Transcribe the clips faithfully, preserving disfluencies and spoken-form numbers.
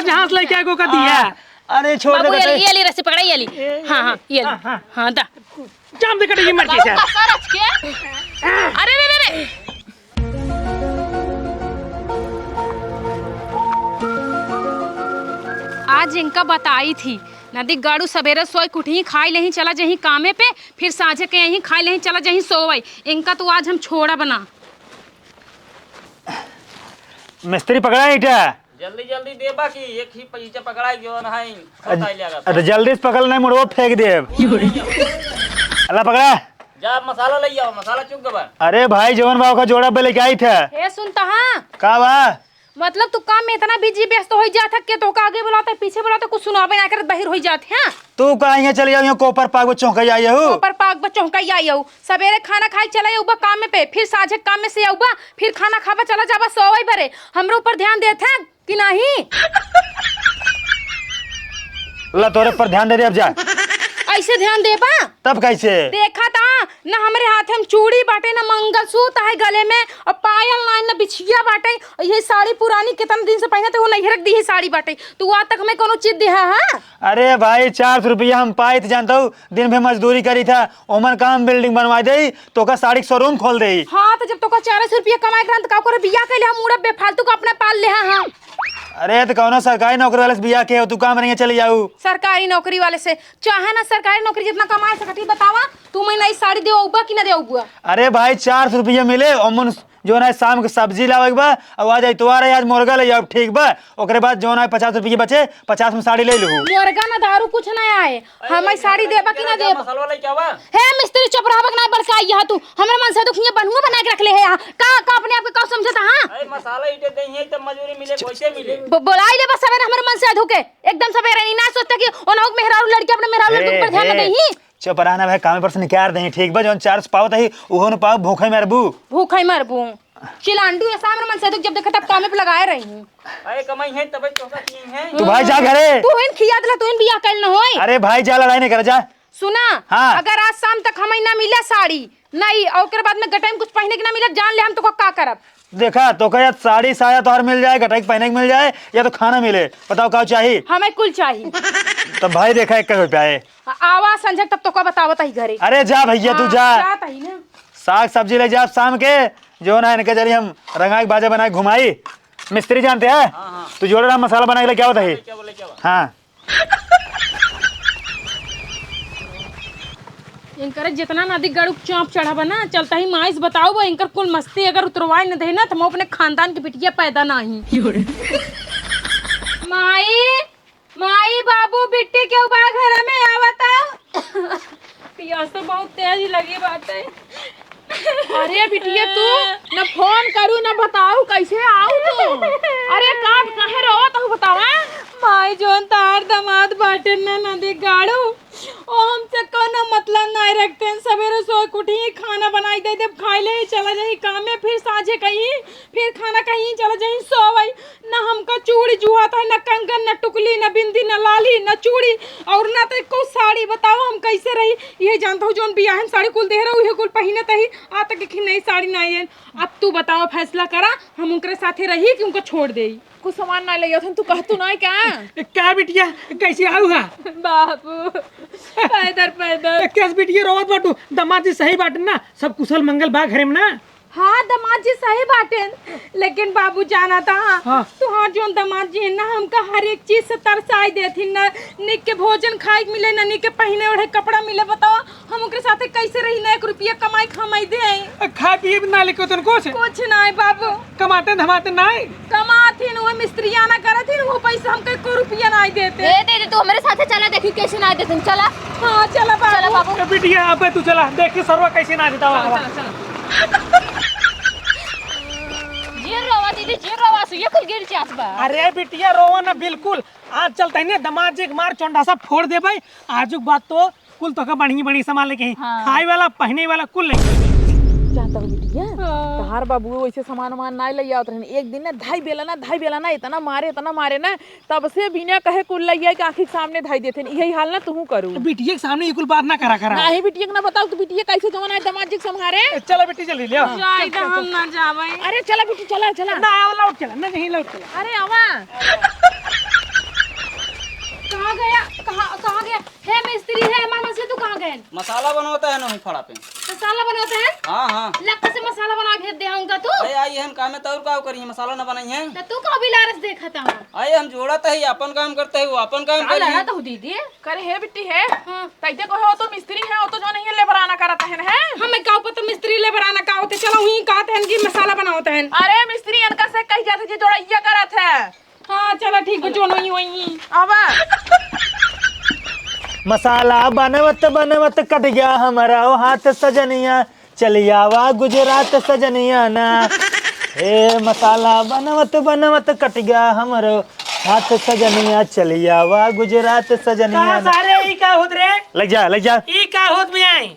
जहाँ से लेके आए को का दिया। हाँ। अरे छोड़ दे बाबू, ये बेटा। ली, ये ली रस्सी पकड़ा, ये ली। ए, हाँ, हाँ, ये ली। हाँ, हाँ। हाँ, दा। जाम दे कटे, ये मर गई बाबू, सर। का सर हच के? अरे, रे, रे, रे। आज इनका बताई थी, नदी गाड़ू सबेरे सोए के उठही, खाई लेही, चला जही कामे पे, फिर साँझे के यही खाई लेही, चला जही सोवई। इनका तो आज हम छोड़ब ना। मिस्त्री पकड़ा ईटा। जल्दी जल्दी देबा कि एक ही पीछे पकड़ा जौन है, अरे, बताई लिया अरे, जल्दी से पकड़, नहीं मुड़वा फेंक देब। अल्लाह पकड़ा। जा मसाला ले आओ, मसाला चुक गबा। अरे भाई, जौन बा ओका जोड़ा पे लेके आई थे। ए, सुन त हाँ। का बा? मतलब तू काम में इतना बिजी व्यस्त होइ जात है कि तोका आगे बुलाते, पीछे बुलाते, कुछ सुनाबे ना करत, बहिर होइ जात है। तू का यहाँ चले जाओ, यहाँ कोपर पाक बच्चों का आई हो। कोपर पाक बच्चों का आई हो। सबेरे खाना खाए चले जाऊबा काम में पे, फिर साँझे काम में से आऊबा, फिर खाना खाबा चला जाबा सोवई बरे। हमरे ऊपर ध्यान देत है कि नहीं? ला तोरे पर ध्यान दे दे अब जा। ऐसे ध्यान देबा? तब कैसे? देखा ता ना, हमरे हाथ में चूड़ी बाटे, ना मंगलसूत्र है गले में, और पायल ना, ना बिछिया बाटे, और ये साड़ी पुरानी कितना दिन से पहने थे, वो नहीं रख दी ही साड़ी बाटे, तू आज तक हमें कोनो चीज दिहा है? अरे भाई, चार सौ रुपया हम पाइत जानता हूँ, दिन भर मजदूरी करी था, ओमन काम building बनवा दे, तोका साड़ी के showroom खोल दे। हाँ, तो जब तोका चार सौ रुपया कमाए के रहन, तो का करे बियाह कैले हम उड़ब बेफालतू का अपना पाल ले हाँ हम। अरे, तो कौनो सरकारी नौकरी वाले से बियाह के हो, तू काम रहिए चले जाऊ। सरकारी नौकरी वाले से, चाहे ना सरकारी नौकरी जितना कमाए सकती, बतावा, तू मैं नई साड़ी देउबा कि ना देउबा? अरे भाई, चार सौ रुपया मिले, ओमन जौन है शाम के सब्जी लावे के बा, अब आज इतवार है, आज मुर्गा ले जाओ, ठीक बा। ओकरे बाद जौन है पचास रुपये बचे, पचास में साड़ी ले लूँ। मुर्गा ना दारू कुछ ना आए, अरे, हम ई साड़ी देबा कि ना देबा? मसाला वाला क्या बा? हे मिस्त्री, चुप रहबा कि ना, बरसा आई यहाँ तू। हमरे मन से दुखिया बनहुआ बना के रख ले है यहाँ। का, का अपने आप के का समझता, हाँ? अरे, मसाला ईटे दे ही है, तब मजूरी मिले, कैसे मिले? ब-, बोलाई ले बस सवेरे हमरे मन से धुके। एकदम सवेरे नहीं ना सोचते कि ओनहु के मेहरारू लड़की अपने मेहरारू लड़की पर ध्यान ना देही। चुप रहा ना भाई, कामे पर से निकार देही, ठीक बा? जौन चार सौ पावत ही, उहो न पाव, भूखे मरबू। भूखे मरबू। चिलांडू ऐसा हमरे मन से दुख, जब देखा तब कामे पे लगाए रही। अरे कमाई है तबे तो का की है। तू भाई जा घरे। तू हिन खिया दिला, तू हिन बियाह कइल न होई। अरे भाई जा, लड़ाई नहीं कर जा। सुना, हाँ। अगर आज शाम तक हमें ना मिला साड़ी, नहीं, और ओकरे बाद में गटाई में कुछ पहने के ना मिला, जान ले हम तोका का करब। देखा, तोका या साड़ी साया तोहर मिल जाए, गटाई के पहने के मिल जाए, या तो खाना मिले, बताओ का चाही? हमें कुल चाही। तब भाई देखा, एक रुपया है। आवा संझक तब तोका बतावत ही घरे। अरे जा भैया, तू हाँ, जा। जात ही ना। साग सब्जी ले जा शाम के, जो ना इनके जरिए हम रंगाई बाजा बनाए घुमाई। मिस्त्री जानते हैं? हाँ, हाँ। तू जोड़े रहा, मसाला बना के लेके आवत ही। क्या बोले, क्या बोले? हाँ। इनकर जितना नदी गड़ुक चाँप चढ़ा बा ना, चलता ही माई से बताओ बा, इनकर कुल मस्ती अगर उतरवाए न दे ना, तो हम अपने खानदान के बिटिया पैदा ना ही। माई, माई, बाबू, बिट्टी, केहू बा घर में? आवता। पियास तो बहुत तेज लगी बाटे। अरे बिटिया, तू न फोन करू न बताऊ, कैसे आऊ तू? अरे का, काहे रोवत हऊ, बतावा? माई, जौन तार दामाद बाटे न, नदी गाड़ू, ओ हमसे कौनो मतलब नाय रखते हैं। सवेरे सोए के उठी, खाना बनाई दे दे, खाई ले, चला जाई कामे, फिर साँझे कहीं, फिर खाना कहीं, चला जाई सोवई। ना हमका चूड़ी जुहात है, ना कंगन, ना टुकली, ना बिंदी, ना लाली, ना चूड़ी, और ना तो एको साड़ी। बताओ हम कैसे रही? ये जानता हूँ जौन बियाह में साड़ी कुल दे रहा, ये कुल पहिनत ही, आज तक एक नई साड़ी ना आयल। अब तू बताओ, फैसला करा, हम उनकरे साथे रही कि उनको छोड़ देई? कुछ सामान ना ले आवत हन, तू कहतू ना क्या? ए, का बिटिया, कैसे आऊ हा? बाबू, पैदर, पैदर। ए, कैस बिटिया रोवत बाटू? दामाद जी सही बाटन ना, सब कुशल मंगल बा घरे में ना? हाँ, दामाद जी सही बाटेन, लेकिन बाबू जाना था, हाँ। तुहार जौन दामाद जी है ना, हमका हर एक चीज से तरसाई देथिन ना, निक के भोजन खाए के मिले ना, निक के पहिने ओढ़े कपड़ा मिले। बताओ, हम ओकरे साथे कैसे रही ना, एक रुपया कमाई खमाई दे आई। खाए पिए भी ना लेके होतन कुछ? कुछ ना है बाबू। कमाते धमाते ना है? कमाथिन, वो मिस्त्रियाना करथिन, वो पैसा हमके एको रुपया ना देते। ए, दे दे, तू हमरे साथे चला, देखी कैसे ना देते, चला। हाँ, चला बाबू। चला बाबू। ए, बिटिया, अबे तू चला, देखी सरवा कैसे ना देता। चला, चला, चला। जिन रोवा दीदी, जिन रोवा, सुइया कुल गिर जात बा। अरे बिटिया, रोवा ना बिल्कुल। आज चलते ही ना, दामाद जी के मार चोंडा सब फोड़ देबे। आजुक बात तो कुल तोका बढ़िया बढ़िया सामान लेके आई। हाँ। खाए वाला, पहने वाला कुल लेके आई। जानता हो बिटिया, हाँ। तहार बाबू वैसे सामान वामान ना ले आवत रहन। एक दिन ना धाई बेला ना, धाई बेला ना, इतना मारे, इतना मारे ना, तब से बिना कहे कुल ले आई के आँखी के सामने धाई देते। यही हाल ना तू करू। बिटिया के सामने ये कुल बात ना करा करा। नहीं बिटिया के ना बताओ, तू बिटिया कैसे जवन है दामाद जी के संभारे। ए, चला बेटी जल्दी ले आओ। जाए तो हम ना जावे। अरे चला बेटी, चला, चला। ना, आओ, लौट चला, ना, नहीं लौट चला। अरे आवा। मसाला बनवत है ना, वहीं फड़ा पे। मसाला बनवत है? हाँ, हाँ। लक्का से मसाला बना के दे उनका तू। अरे, आई हन काम में, तो और का करी, मसाला ना बनाई है। तो तू का बिलारस देखत है? अरे, हम जोड़त है, अपन काम करत है, वो अपन काम का करी। लड़त हो दीदी? करे हे बिट्टी हे। हाँ। तैते कहे हो तो मिस्त्री है, वो तो जो नहीं है, लेबर आना करत है, हैं? हमें का पता मिस्त्री लेबर आना का होते, चलो वहीं कहत है कि मसाला बनावत है। अरे, मिस्त्री इनका से कही जात है, जे जोड़ैया करत है। हाँ, चला ठीक बा, जोन वही, वही। आवा। मसाला बनवत बनवत कट गया हमारा ओ हाथ सजनिया, चली आवा गुजरात सजनिया ना। ए मसाला बनवत बनवत कट गया हमरो हाथ सजनिया, चली आवा गुजरात सजनिया का ना। सारे ई का होत रे? लग जा, लग जा। ई का होत में आई?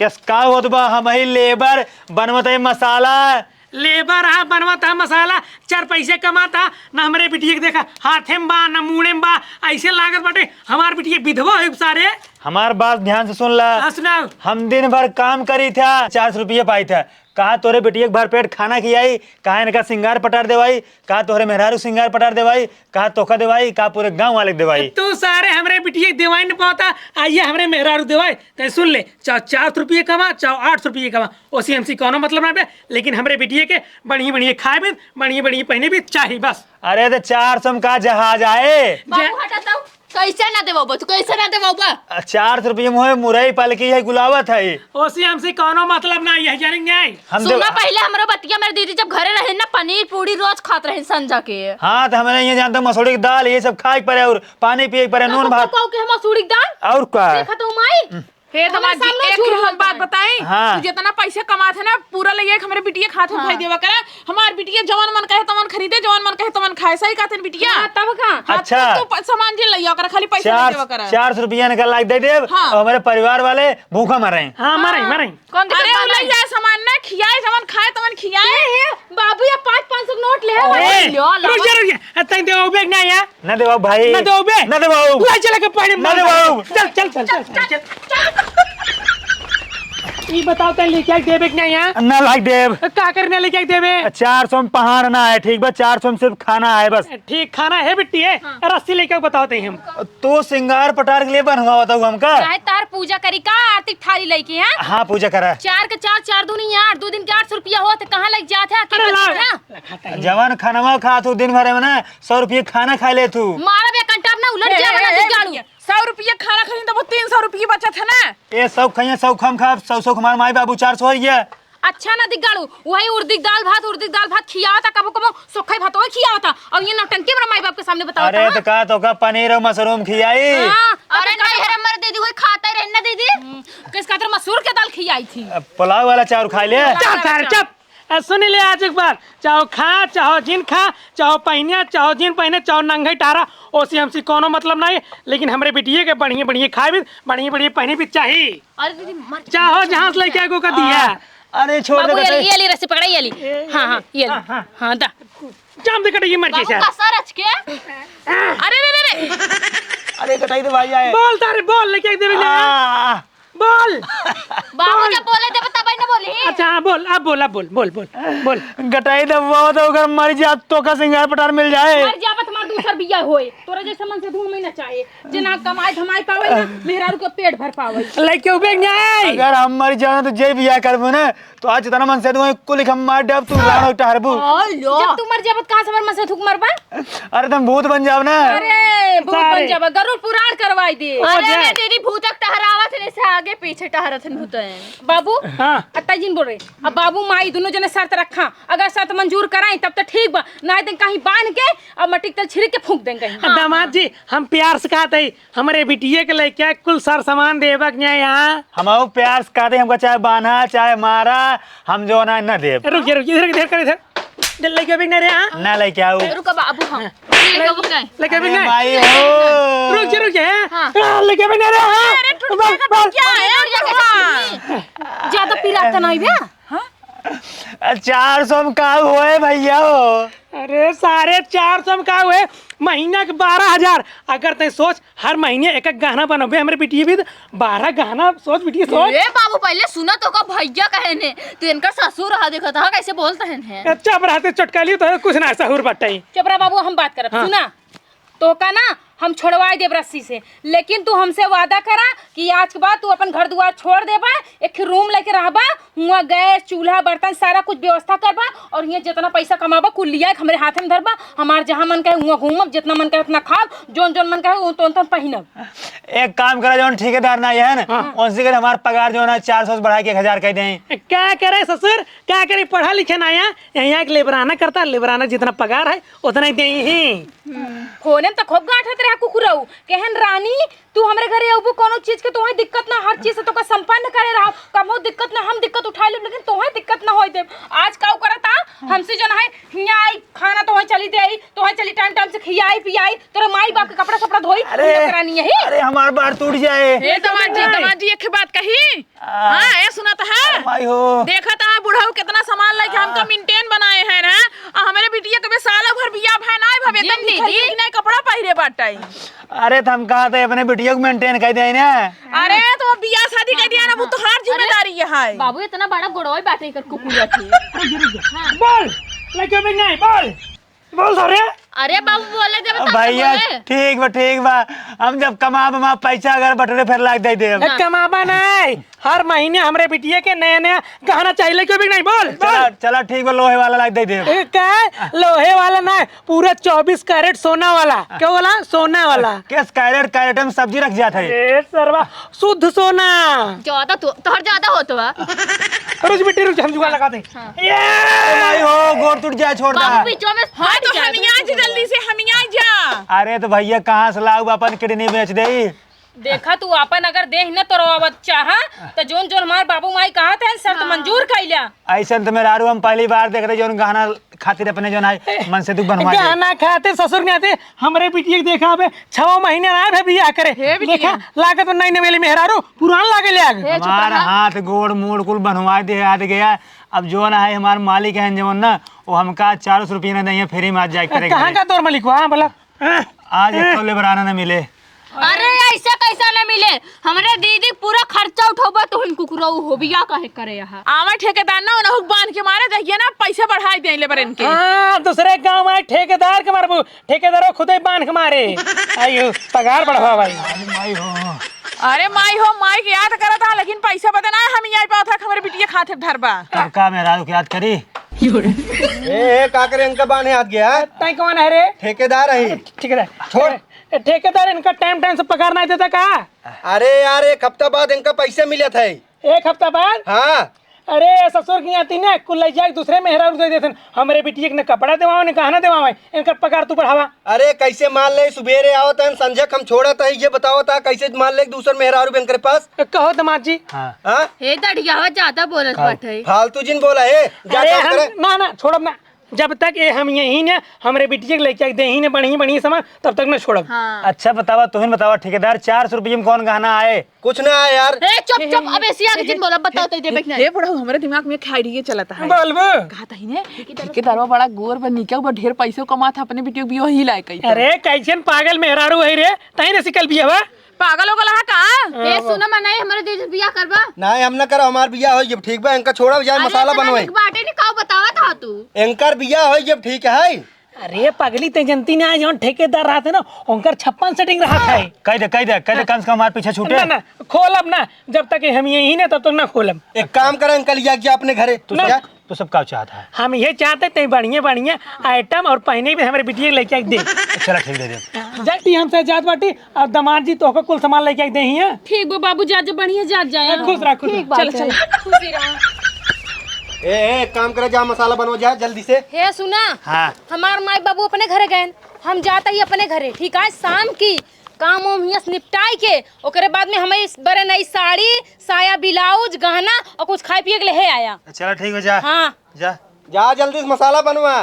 कस का होत बा? हम ही लेबर बनवत है मसाला। लेबर हा, बनवत हा मसाला, चार पैसे कमात हा, ना हमरे बिटिया के देखा, हाथे में बा, ना मूड़े में बा, ऐसे लागत बाटे हमार बिटिया विधवा है सारे। हमार बात ध्यान से सुन ला। हाँ, सुनाओ। हम दिन भर काम करी था, चार सौ रुपये पाई था। कहा तोरे बिटिया के भरपेट खाना खियाई, कहा इनका सिंगार पटार देवाई, कहा तोहरे मेहरारू सिंगार पटार देवाई, कहा तोका देवाई, कहा पूरे गाँव वाले के देवाई। तू सारे हमरे बिटिया के देवाई न पावता, आइए हमरे मेहरारू देवाई। तै सुन ले, चाहे चार सौ रुपये कमा, चाहे आठ सौ रुपये कमा, ओसी हमसे कौनो मतलब ना बे, लेकिन हमरे बिटिया के बढ़िया बढ़िया खाए भी, बढ़िया बढ़िया पहने भी चाही बस। अरे तो चार सौ में का जहाज आए? बाबू हटा तो, कैसे ना देबो बा, तू कैसे ना देबो बा? आ, चार सौ रुपये में होए मुरई पालकी है गुलाबत है। ओसी हमसे कौनो मतलब ना, यही जानेंगे आई। हम सुना देव- पहले हमरो बतिया, मेरे दीदी जब घरे रहे ना, पनीर पूड़ी रोज खात रहे संझा के। हाँ, तो हमरे यहाँ जानता मसूरी की दाल, ये सब खाए के पड़े और पानी पिए के पड़े, नून भात। कहो कि हम मसूरी की दाल? और का? देखा तो माई, हे हमारे दमाद जी, सामने एक झूठ ही हम बोलता बात है। बताई, हाँ। तू जितना पैसा कमात है ना, पूरा ले एक हमरे बिटिया खात हो हाँ। भाई देवा करा। हमार बिटिया जवन मन कहे तवन खरीदे, जवन मन कहे तवन खाए। सही कहते हैं बिटिया? हाँ, तब का? हाँ, अच्छा। तू, तू प-, सामान जिन लइया ओकरा, खाली पैसा चार, दे देवा करा। चार सौ रुपया निकल लाग दे देब हाँ। और हमारे परिवार वाले भूखा मरे। हाँ, मरे, हाँ। मरे। कौन दिक्कत अरे, बा उ लइ नहीं? जाए सामान ना, खियाए, जवन खाए तवन खियाए। ए, हे, बाबू, या पाँच, पाँच सौ के नोट ले, ए, बाबू। लो, लो, रुक जा, लो। रुक जा। आ, तैं देबो बे कि ना या? ना देबो भाई। ना देबो बे? ना देबो। ला, चला के पानी ना मार। देबो। चल, चल, चल, चल, चल, चल। ई बताओ, तैं लेके आई देबे कि ना या? ना लाग देब। का करे ना लेके आई देबे? चार सौ में पहाड़ ना है, ठीक बा? चार सौ में सिर्फ खाना है बस। ठीक, खाना है बिट्टी है। हाँ। रस्सी लेके आओ, बताओ तैं हम। तू सिंगार पटार के लिए बनवा बताऊ हमका। चाहे तार पूजा करी का, आरती थाली लइके, हैं? हाँ, पूजा करा। चार के चार, चार दूनी आठ, दो दिन के आठ सौ रुपया होत, कहाँ लग जात है? अरे ला। ना? जवन खानवा खा तू दिन भर में ना, सौ रुपये खाना खा ले तू। मारा बे कंटाप ना उलट ए, जाए ए, ना ए, दिगाड़ू। सौ रुपये खाना खाई तो वो तीन सौ रुपये बचत है ना। ए, सौ खाइए, सौ हम खाब, सौ, सौ हमारे माई बाबू, चार सौ हो गया। अच्छा ना दिगाड़ू, वही उर्दी क दाल भात, उर्दी क दाल भात खियावता, कबो कबो सोखई भातो खियावता, और ये नौटंकी हमरा माई बाप के सामने बतावता, अरे हाँ? तो का तो का पनीर और मशरूम खियाई? हाँ, अरे अरे नहीं, का हमार दीदी वही खाता ही रहे ना दीदी। हम्म, किस खातिर मसूर के दाल खियाई थी? अब पुलाव वाला चाउर खा ले। पुलाव चुप वाला कर, चाउर। चुप। आ, सुन ले आज एक बार, चाहो खा, चाहो जिन खा, चाहो पहिनिया, चाहो जिन पहिने, चाहो नंगे टारा, ओसी हमसे कोनो मतलब नहीं, लेकिन हमरे बिटिये के बढ़िया बढ़िया खाए भी, बढ़िया बढ़िया पहिने भी चाही। अरे दीदी, मर चाहो जहाँ से लेके आए को का दिया। हाँ। अरे छोड़ बाबू, दे ये ले, बेटा। ये ले, रस्सी पकड़ा, ये ले। ए, हाँ, हाँ, ये ले। हाँ, हाँ। हाँ, दा। जाम दे कटे, ये मर बाबू, जाए। कसा रच के? अरे, रे, रे, रे। अरे, कटाई दे भाई, आए। बोल तारे, बोल, लेके आए देवे ना। आ। बोल। बाबू, बोल। जब बोले देबे, तब ही ना बोली। अच्छा, हाँ, बोल, अब बोल, अब बोल, बोल, बोल, बोल। गटाई दबवाओ तो ओकर मर जा, तो का सिंगार पटार मिल जाए। मर जाबे, तुम्हार दूसर बियाह होए। तोरा जैसे मन से धूम ही ना चाहे। जे ना कमाए धमाए पावे ना, मेहरारू के पेट भर पावे। लइके उबे नहीं। अगर हम मर जाओ ना तो जे बियाह करबो ना, तो आज जितना मन से धुआं कुल हम मार देब, तू राणो टहरबू। ओ लो। जब तू मर जाबे तो कहाँ से हमार मन से थूक मरबा? अरे तुम भूत बन जाओ ना। अरे भूत सारे। बन जाबा, गरुड़ पुराण करवाई दे। अरे अरे। अरे दीदी, भूतक टहरावत है, से आगे पीछे टहरत है भूत है। बाबू, हाँ। अत्ता जिन बोल रहे। अब बाबू माई दोनों जने शर्त रखा, अगर शर्त मंजूर कराई तब तो ठीक बा, ना तो कहीं बांध के और मट्टी के तेल छिड़क के फूंक देंगे कहीं। अब दामाद जी, हम प्यार से कहते हैं, हमरे बिटिये के लइके कुल सर सामान देबक नहीं यहाँ। हम प्यार से कहते, हमका चाहे बान्हा, चाहे मारा, हम जो ना, ना देब। रुक जा, रुक जा, इधर, इधर कर, इधर। जल्दी लइके भी नहीं रहे, हाँ? ना लइके आऊ। रुको बाबू, हाँ। लइके भी नहीं। लइके भी अरे नहीं। माई हो। रुक जा, रुक जा, हाँ? हाँ। हाँ, लइके भी नहीं रहे, हाँ? अरे, टूट बस, गया, बस। टूट गया, टूट गया, हाँ। ज्यादा पिरात नहीं बे? हाँ? चार सौ में का होए भैया हो? अरे सारे चार सौ में का होए? महीना के बारह हजार। अगर तैं सोच, हर महीने एक एक गहना बनबे हमरे बिटिये भी, तो बारह गहना, सोच बिटिये, सोच। ए बाबू, पहले सुना तो का भैया कहे ने, तो इनकर ससुर रहा, देखा था कैसे बोलता है ने। चुप रहते चटकली, तो कुछ ना सहूर बटाई। चुप रह बाबू, हम बात करब। हाँ। सुना, तो का ना हम छोड़वाइ देब रस्सी से, लेकिन तू हमसे वादा करा कि आज के बाद तू अपन घर दुआर छोड़ देबा, एक रूम लेके रहबा, हुआँ गैस, चूल्हा, बर्तन, सारा कुछ व्यवस्था करबा, और हियाँ जितना पैसा कमाबा कुल लिया के हमरे हाथे में धरबा। हमार जहाँ मन कहे हुआँ घूमब, जितना मन कहे उतना खाब, जौन जौन मन कहे उ तौन तौन पहिनब। एक काम करा, जौन ठेकेदार ना है ना, हाँ। उनसे कहे हमार पगार जौन है चार सौ से बढ़ाइ के एक हजार कइ दें। का करे ससुर, का करे, पढ़ा लिखे ना है, यहाँ एक लेबराना करता, लेबराना जितना पगार है उतना ही दें ही। फोने में तो खूब गांठत रहा कुकुरऊ, केहन रानी, तू हमरे घरे अबू, कोनो चीज के तोहे दिक्कत ना, हर चीज से तोका संपन्न करे रहा, कबो दिक्कत ना, हम दिक्कत उठाइ लेब, लेकिन तोहे दिक्कत ना होइ देब। आज काउ करता, हमसे जौन है, हियाँ आई, खाना तोहे चली देई, तोहे चली टाइम टाइम से खियाई पियाई, तोरे माई बाप के कपड़ा सपड़ा धोई, अरे, हम लोग करानी यही। अरे, हमार बार टूट जाए। हे दामाद जी, दामाद जी, एक बात कही, हाँ, ए सुनत है? माई हो। देखत है बुढ़ऊ कितना सामान लेके हमका मेंटेन बनाए हैं ना। आ हमरे बिटिया के बे साल भर बियाह भय ना भवे, एकदम जिन निखर दीदी। के नहीं कपड़ा पहिरे बाटे। अरे, त हम कहा थे अपने बिटिया को मेंटेन कइ दें ना। अरे, तो बियाह शादी कइ दिया ना, वो तोहार जिम्मेदारी है। बाबू, इतना बड़ा गोड़वा बाटे एकर कुकुर के। बोल, लेके भी नहीं, बोल। बोल सारे। अरे बाबू, बोले देबे तब तो भैया, बोले। ठीक बा, ठीक बा। हम जब कमाब, हम पैसा अगर बटोरे, फिर लाइ दे देब। ए, कमाबा नहीं, हर महीने हमरे बिटिया के नया नया गहना चाहिए, क्यों भी नहीं, बोल, चला, बोल। चला, ठीक बा, लोहे वाला लाइ दे देब। ए, का? लोहे वाला ना, पूरा चौबीस कैरेट सोना वाला। का वाला? सोना वाला। किस कैरेट? कैरेट में सब्जी रख जात है। ए सरवा, शुद्ध सोना। ज्यादा तो, तोहर ज्यादा होत बा। रुक बेटी, रुक, हम जुगाड़ लगा दे। हाँ। ये! ए माई हो, गोड़ टूट जाए, छोड़ दे। बाबू बीचवा में हाँ, फट तो जाए, हमिया जा जल्दी से, हमिया जा। अरे तो भैया, कहाँ से लाऊ, अपन किडनी बेच दे। देखा तू अपन अगर देह न तोड़वावत चाहा, तो जोन जोन हमार बाबू माई कहा थे, शर्त हाँ। मंजूर कइला। ऐसन तो मेहरारू हम पहली बार देख रहे, जोन गहना खातिर अपने जोन है, मन से तू बनवा दे। गहना खातिर ससुर नहीं आते, हमरे बिटिया के देखा अबे छवा महीने ना है बियाह करे। हे बिटिया। देखा, लागत में नई नवेली मेहरारू, पुरान लागे ले आगे। हे चुप हमार रहा। हाथ गोड़ मूड़ कुल बनवा दे, याद गया। अब जोन है हमार मालिक हैं जवन ना, वो हमका चार सौ रुपया ना देइहैं, फ्री में आज जाए करे कहाँ करे। का तोर मालिक हुआ? हाँ, बोला। आज एक तो लेबराना ना मिले। अरे, ऐसे कैसा ना मिले? हमरे दीदी पूरा खर्चा उठौबा, तो हम कुकुरऊ हो, बियाह काहे करे यहाँ? आवे ठेकेदार ना, उन्हें बांध के मारे, देखिए ना, पैसे बढ़ाई दे लेबरन के। हाँ, दूसरे गाँव में ठेकेदार के मारबू, ठेकेदारो खुदे बांध के मारे। आयु, पगार बढ़वा भाई। अरे माई हो। अरे माई हो, माई के याद करत हा, लेकिन पैसा बदे ना हम यही पावत हा, हमरे बिटिया खातिर धरबा। तब का मेहरारू के याद करी? ए, ए, का करे, इनका बांधे हाथ गया? तैं कौन है रे? ठेकेदार है। ठेकेदार। छोड़। ए, ठेकेदार इनका टाइम टाइम से पगार नहीं देता का? अरे यार, एक हफ्ता बाद इनका पैसा मिलत है। एक हफ्ता बाद? हाँ। अरे ससुर की आती ना, कुल ले जाके दूसरे मेहरारू दे देते। हमरे बिटिया के न कपड़ा देवावे, न गहना देवावे, इनका पगार तू बढ़ावा। अरे कैसे मान ले, सुबेरे आवत है, संझक हम छोड़त है, ये बतावत है, कैसे मान ले दूसर मेहरारू बे इनकरे पास? कहो दामाद जी। हाँ। हाँ? हे दढ़िया ज्यादा बोलत बाटे। फालतू जिन बोला, ए, जा अरे काम हम, करे। ना, ना, छोड़ब ना। जब तक ए हम यही ने हमरे बिटिया के लइका के देही ने बढ़िया बढ़िया सामान, तब तक न छोड़ब। हाँ। अच्छा बतावा, तुहिन बतावा ठेकेदार, चार सौ रुपये में कौन गहना आए? कुछ ना आए यार। ए, चुप, चुप, अब ऐसी आगे जिन बोला, बताओ तो देबे कि नहीं। हे बुढ़ऊ, हमरे दिमाग में एक idea चलत है। बोलबो। कहा तही ने, ठेकेदारवा बड़ा गोर बा, निके बा, ढेर पैसो कमात है, अपने बिटिया के बियाह ही लायक है। अरे, कैसन पागल मेहरारू है रे, तही ने सिकल बियाह बा। पागल हो गला है का? ए, सुनो, मनाई, हमरे दीदी से बियाह करबा? नहीं, हम ना करब, हमार बियाह होई जब ठीक बा, इनका छोड़ा जाए, अरे, मसाला इतना बनवाई। निक बाटे नहीं, का बतावत हा तू? इनकर बियाह होई जब ठीक है। अरे पगली, ते जनती ना, जौन ठेकेदार रहते ना, उनकर छप्पन setting रहत है। कह दे, कह दे, कह दे, कम से कम हमार पीछे छूटे। ना, ना, खोलब ना, जब तक हम यही ना, तब तक ना खोलब। एक काम करें, इनका लिया गया अपने घरे। तू ना। सब, तू सब का चाहत है? हम ये चाहते थे बढ़िया बढ़िया item और पहने भी हमरे बिटिया के लइका के दे। चला ठीक दे दे। जाती हमसे जात बाटी, अब दामाद जी तोहका कुल सामान लइका के देही है। ठीक बा बाबू, जा, जा, बढ़िया जात जाए। ए, खुश रह, खुश रह। ठीक बात चल, है। चल। खुशी रहा। ए, ए, एक काम करे, जा मसाला बनवा जा जल्दी से। हे सुना, हाँ। हमार माई बाबू अपने घरे गए, हम जाता ही अपने घरे, ठीक है? शाम की काम वाम हियां से निपटाई के, ओकरे बाद में हमें इस बरे नई साड़ी, साया, ब्लाउज, गहना और कुछ खाए पिए के लिए हे आया। चला ठीक हो जा। हाँ। जा। जा जल्दी से मसाला बनवा।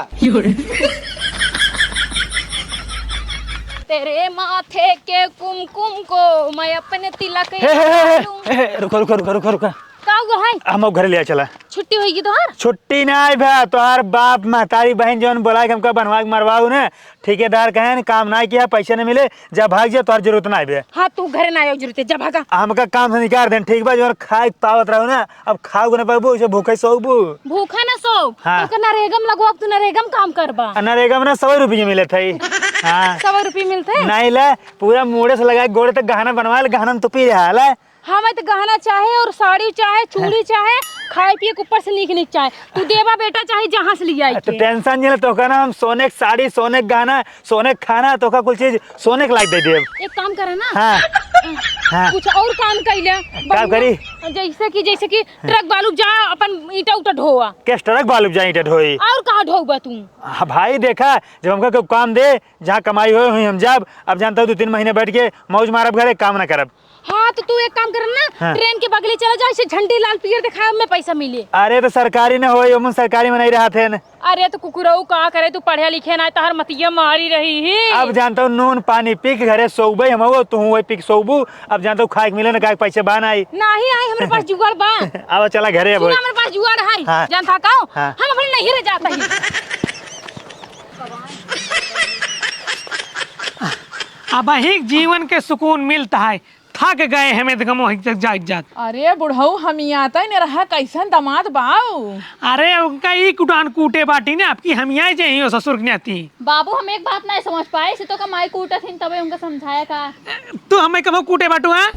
तेरे माथे के कुमकुम को मैं अपने तिलक हे, हे, हे, हे, लगा लूं। हे, हे, रुको, रुको, रुको, रुको, रुको। का हुआ है? हम घरे ले चला। छुट्टी होइगी तोहार? छुट्टी ना आई भा, तोहार बाप, महतारी, बहिन जौन बोलाए के हमका बनवा के मरवाऊ ना, ठेकेदार कहेन काम ना किया, पैसे ना मिले, जा भाग जा, तोहार जरूरत ना आई बे। हाँ, तू घरे ना आयो जरूरत है, जा भागा। हमका काम से निकाल देन, ठीक बा? जौन खाए के पावत रहो ना, अब खाओ ना पाबू, उसे भूखे सोबू। भूखा ना सो, हाँ। तो नरेगा में लगो, अब तू नरेगा में काम करबा। आ, नरेगा में ना सौ रुपये मिलत है। हाँ। सौ रुपये मिलत है? नहीं ले, पूरा मूड़े से लगा के गोड़े तक गहना बनवा ले, गहना में तो पी रहा है। हमें तो गहना चाहे और साड़ी चाहे, चूड़ी चाहे, खाए पिए के ऊपर से नीक नीक चाहे। तू देबा बेटा चाहे जहाँ से लिया तो के। टेंशन नहीं ले, तोका ना हम सोने के साड़ी, सोने के गहना, सोने के खाना, तोका कुल चीज सोने के लायक दे देब। एक काम करे ना। हाँ। हाँ। कुछ और काम कैले। का करी? जैसे कि, जैसे कि ट्रक बालू जा अपन ईटा उटा ढोआ। के ट्रक बालू जा ईटा ढोई? और कहाँ ढोबा तू? हाँ भाई, देखा, जब हमका कोई काम दे, जहाँ कमाई होए, वहीं हम जाब। अब जानता हूँ, दो तीन महीने बैठ के मौज मारब घरे, काम ना करब। हाँ, तो तू एक काम कर ना, हाँ। ट्रेन के बगले चला जा, ऐसे झंडी लाल पियर दिखाए, हमें पैसा मिले। अरे, तो सरकारी ना होई, ओमन सरकारी में नहीं रहत हैं। अरे, तो कुकुरऊ का करे, तू पढ़े लिखे ना, तहर मतिया मारी रही ही। अब जानता हूँ, नून पानी पी के घरे सोबे हम, तू वही पी के सोबू। अब जानता हूँ, खाए के मिले ना, खाए के पैसे बा ना आई। नहीं आई, हमारे पास जुगाड़ बा। अब चला घरे अब। सुन, हमारे पास जुगाड़ है। हाँ। जानता का? हाँ। हम अपने नहीं रह जाता ही। अब ही जीवन के सुकून मिलता है। थक गए हमें तो गमो हिक जात जात। अरे बुढ़ऊ, हम यहाँ तय न रहा, कैसन दामाद बाऊ? अरे उनका ई कुटान कूटे बाटी ने, आपकी हम यहाँ जे ही हो ससुर के नाती। बाबू, हम एक बात नहीं समझ पाए, से तो का माई कूटत हिन, तबे उनका समझाया का? तू हमें कबो कूटे बाटू, हाँ?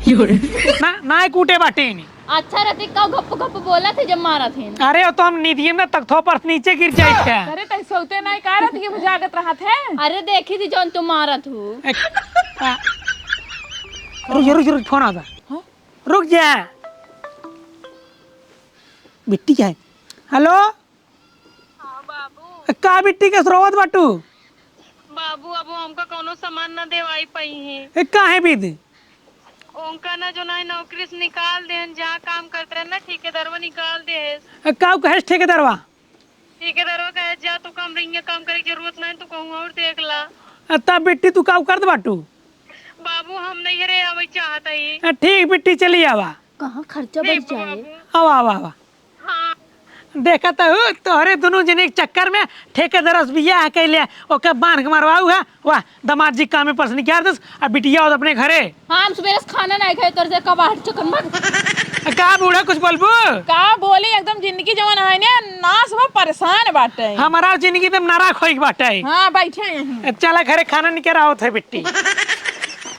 ना, ना कूटे बाटी ने। अच्छा रहती, का गप गप बोलत है जब मारत है? अरे, वो तो हम निधिये में तख्तो पर से नीचे गिर जाइत है। अरे, तै सोते नहीं का रहती कि बुझागत रहत है? अरे, देखी थी जौन तू मारत हो। एक, आ, रुक जा, रुक जा, रुक, फोन आता। हाँ? रुक जा। बिट्टी क्या है? हेलो? हाँ बाबू। ए, का बिट्टी के रोवत बाटू? बाबू, अब वो हमका कौनो सामान ना देवाई पाई है। ए, काहे बिद? उनका ना जो ना नौकरी से निकाल देहन, जहाँ काम करते रहे ना, ठेकेदारवा निकाल दे है। ए, का कहे ठेकेदारवा? ठेकेदारवा कहे, "जा तू काम रहिए, काम करे की जरूरत नहीं, तू कहूँ और देख ला।" ए, तब बिट्टी तू का करत बाटू? बाबू, हम नहीं रे आवे चाहत ही। ए, ठीक बिट्टी, चली आवा। कहाँ खर्चा ठीक बच बा जाए। बाबू। आवा, आवा, आवा। हाँ। देखत हूँ, तोहरे दुनू जने के चक्कर में ठेकेदार से बियाह कैले, ओके बांध के मरवाऊ है। वाह, दामाद जी कामे पर से निकाल दस, आ बिटिया होत अपने घरे। हाँ, हम सुबेरे से खाना नहीं खाए, तोर से कबाड़ चकन मत। का बूढ़ा कुछ बोलबू? का बोली, एकदम जिंदगी जवन है ने, नाश में परेशान बाटे। हमारा जिंदगी एकदम नरक होई बाटे। हाँ, बैठे यहीं। चला घरे खाना निकाल आवत है बिट्टी।